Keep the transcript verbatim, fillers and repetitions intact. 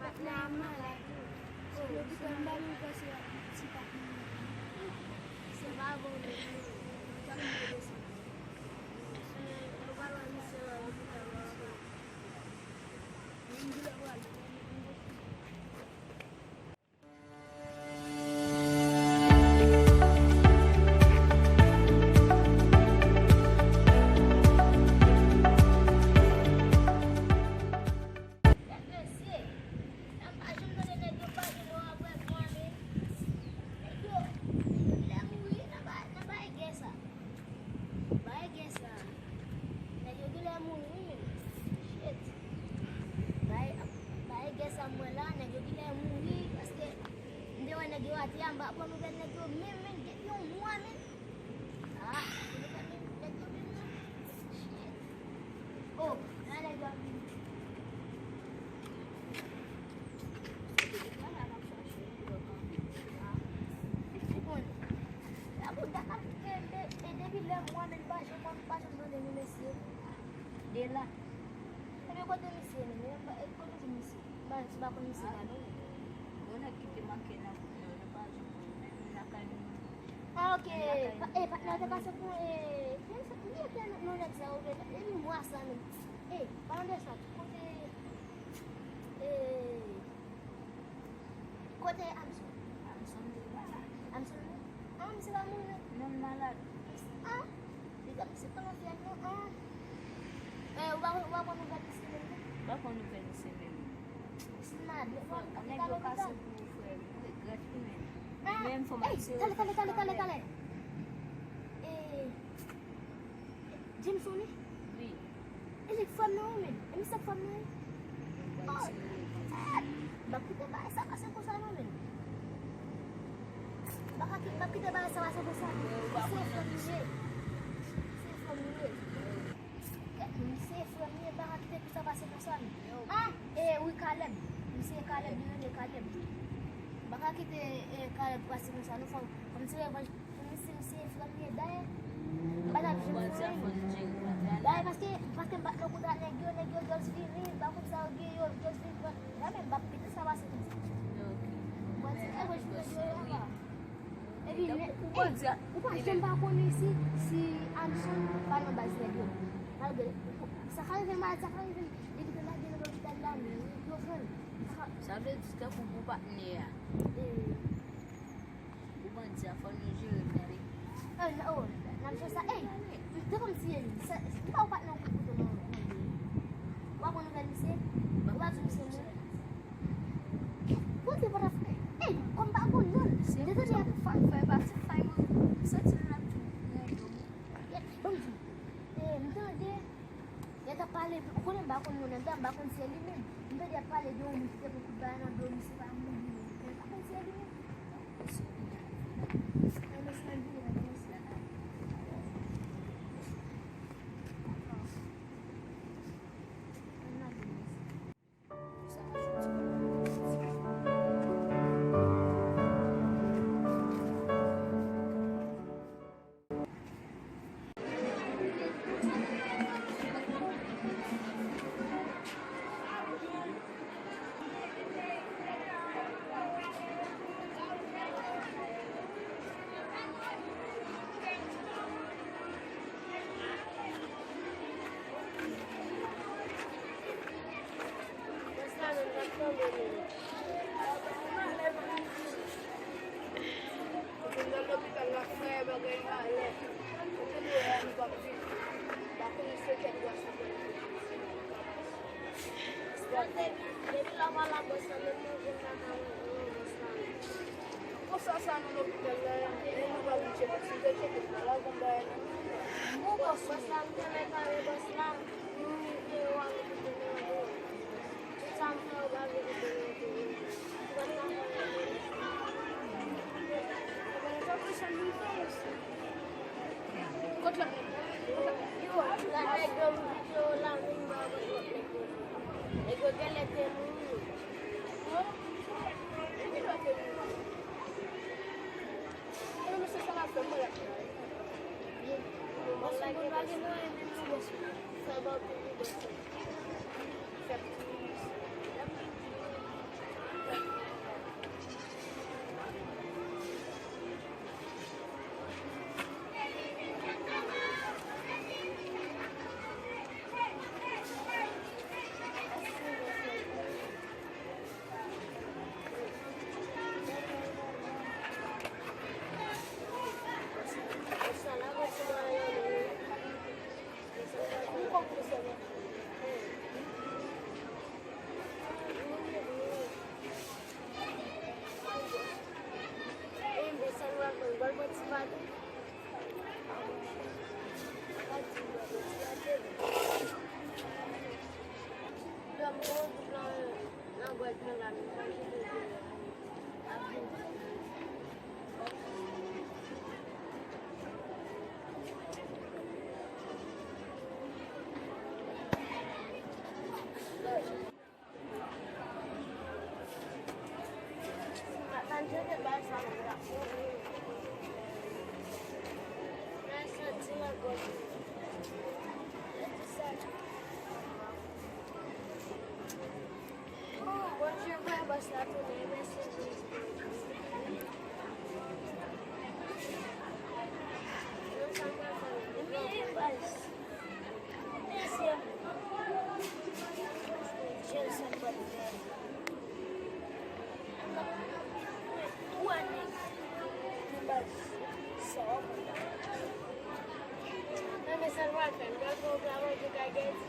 Patnè a malad wi. Yo kite m ba nou pase a ti patnè. Se pa bon. Yo pral wè misye nan lopital. Mesye, m pa janm tande nèg yo pale non apre mwa, men nèg yo, nèg yo genlè mouri nan ba-, nan bagay gè sa. Bagay gè sa. Nèg yo genlè mouri wi menm. Shit. Bagay, bagay gè sa m wè la, nèg yo genlè mouri paske m te wè nèg yo atè a, m pa pran nouvèl nèg yo menm, menm depi yon mwa menm. Ah, depi yon mwa menm, nèg yo menm nan. Shit. Oh, la nèg yo ap vini. Bon, la pou dat ap kenbe, e depi lè mwa menm pa janm, pa janm tande nou mesye. De la. Ebyen kote misye menm? E kote misye? M pa, m pa konn misye la non. Bon, nèg ki te manke nan gwoup nan, nou pa janm konn menm lakay nou. Ah, ok. Menm lakay nou. Pa, e, patnè, ou te pase pou, e, ki sa, ki te nan nèg sa, ou te, e, mwa sa menm. E, palan de sa, kote, e, kote Amson? Amson te la. Amson, an, Misye pa mouri non. Non, l malad. Ah, li pa misye pa nan fyèl non. Ah. Eh, ou pa, ou pa konn nouvèl misye menm non? M pa konn nouvèl misye menm. Misye malad. Frè, nèg yo kase pou ou, frè. M regrèt wi, men. Ah, menm fò m ap sere. Talè, talè, talè, talè, talè. Eh, Jameson wi? Wi. E li k fè m nan wi, men. E misye k fè m nan wi. Oh, m ap kite bagay sa pase konsa non, men. M pa ka ki-, m ap kite bagay sa pase konsa. Se frè m ye. Se frè m ye. Kèt, misye frè m ye, m pa ka kite tout sa pase konsa, men. Ah, e wi, Caleb. Misye Caleb, li rele Caleb. M pa ka kite, e, Caleb pase konsa, non, fò, fò m tire revanj. Misye, misye frè m ye, dayè, m pa t ap janm fè anyen. Dayè, paske, paske m pa t nan kontak nèg yo, nèg yo just vini, m pa konn sa yo gen, yo just vin pran. Dayè, men m p ap kite sa pase konsa. Mwen di, e mwen jwenn yo la. Epi, ou pa janm pa konnen si, si Anson pa nan baz nèg yo. Malgre, sa ka rive malad, sa ka rive, li kite lage nan lopital la, men yo pran l. Sa vle di, tankou pou patnè a. Pou bandi a, fò nou jere l, tande. Oh, n ap fè sa. Ey, m te konn tiye li. Sa, se pa ou pa t nan kout kouto non. Ou pa konn nouvèl misye? Ou pa di misye mouri? Kote pa t ap fè? Ey, kòm pa konn non. M te tande ap fè, fè pati fay mwen. M santi l ap tou. Ban m di. Eh, m tande. Yo t ap pale, ou konnen m pa konn moun anndan, m pa konn si se li menm. M tande y ap pale de yon moun ki te pran kout bagay nan do misye pa mouri menm. Men m pa konn si se li menm. Nan mesaj li, nan mesaj la. Ann lage mesaj. Ou vin nan lopital la, frè, bagay malè. Ou te dwe wè nou p ap viv. M pa konnen se kèk bwa sa pral fè. Depi, depi lè w pa la bòs la, menm manje m pa ka manje non, bòs la. Konsa sa nan lopital la, e nou pa vin tcheke, si nou te tcheke, nou pa la konn bagay nan men. Bòs la, m te mèt ale bòs la. Kot lòt nèg yo? Yo, la nèg yo m di yo la menm ba kot lòt nèg yo. Nèg yo genlè te mouri. Epi lòt te mouri. Mwen, mesye, sa l ap fè, mwen la. Bòs mwen pa gen mwayen menm non, bòs mwen. Fè ba w pili, bòs mwen. Fè pili. Bondye, wè bòs la tounen, mèsi Jezi. Non, sa m pral fè, men bòs. Jèl sa m pral fè. Twa nèg. Nan baz. Fè m pral fè yon pla manje kay Gèdi.